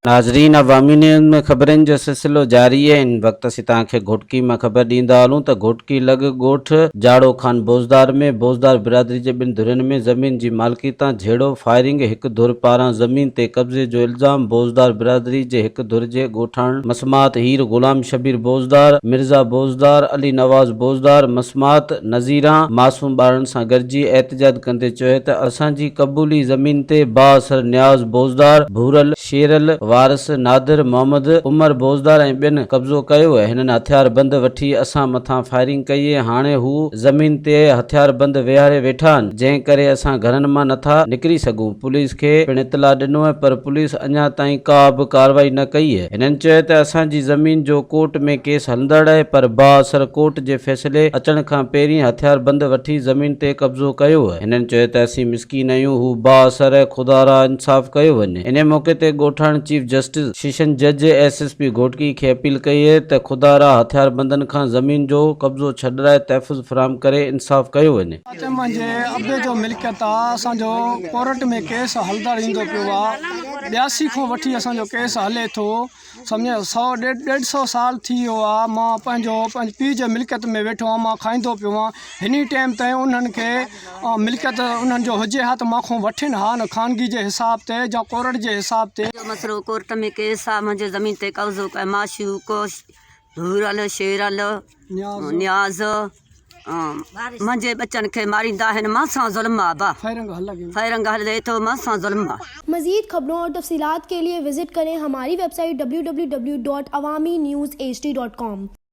ناظرين عوامي نيوز ۾ خبرن جو سلسلو جاري آهي هن وقت اسين توهان کي گهوٽڪي مان خبر ڏيندا هلون ته گهوٽڪي لڳ ڳوٺ جاڙو خان بوزدار ۾ بوزدار برادري جي ٻن ڌرين ۾ زمين جي مالڪي تان جهيڙو فائرنگ هڪ ڌر پاران زمين تي قبضي جو الزام بوزدار برادري جي هڪ ڌر جي ڳوٺاڻن مسمات هير غلام شبير بوزدار مرزا بوزدار علي نواز بوزدار مسمات نظيران معصوم ٻارڙن سان گڏجي احتجاج ڪندي چيو ته اسان جي قبولي زمين تي بااثر نياز بوزدار ڀورل شيرل، وارث، نادر محمد، عمر بوزدار ۽ ٻين قبضو ڪيو ۽ هنن هٿياربند وٺي اسان مٿان فائرنگ ڪئي ۽ هاڻي هو زمين تي هٿياربند ويهاري ويٺا آهن جنهن ڪري اسان گهرن مان نٿا نڪري سگهون پوليس کي پڻ اطلاع ڏنو پر پوليس اڃا تائين ڪا به ڪارروائي نه ڪئي هنن چيو ته اسان جي زمين جو ڪورٽ ۾ ڪيس هلندڙ آهي پر بااثر ڪورٽ جي فيصلي اچڻ کان پهرين هٿياربند وٺي زمين تي قبضو ڪيو هنن چيو ته اسين مسڪين آهيون هو بااثر خدارا انصاف ڪيو وڃي. انهي موقعي تي ڳوٺاڻن چيف جسٽس، سيشن جج، ايس ايس پي گهوٽڪي کي اپيل ڪئي ته خدارا هٿياربندن کان زمين جو قبضو ڇڏرائي تحفظ فراهم ڪري انصاف ڪيو وڃي. ته منهنجي ابي جو ملڪيت آ اسان جو ڪورٽ ۾ ڪيس هلدڙ ايندو پيو آ ٻياسي کان وٺي اسان جو ڪيس هلي ٿو سمجهيو سو ڏيڍ ڏيڍ سو سال ٿي ويو آ مان پنهنجو پنهنجي پيء جي ملڪيت ۾ ويٺو آهيان مان کائيندو پيو آهيان هن ٽائيم تائين انهن کي ملڪيت انهن جو هجي ها ته مان کان وٺن ها نه خانگي جي حساب تي يا ڪورٽ جي حساب تي. منهنجو مسئلو ڪورٽ ۾ ڪيس آ منهنجي زمين تي قبضو ڪيو معشوق ڀورل شيرل نياز منهنجي ٻچن کي ماريندا آهن مان سان ظلم آ با فائرنگ هلي ٿو مان سان ظلم آ. مزيد خبرون اور تفصيلات کے لئے وزٽ کریں ہماری ویب سائٹ www.awamiNewsHD.com.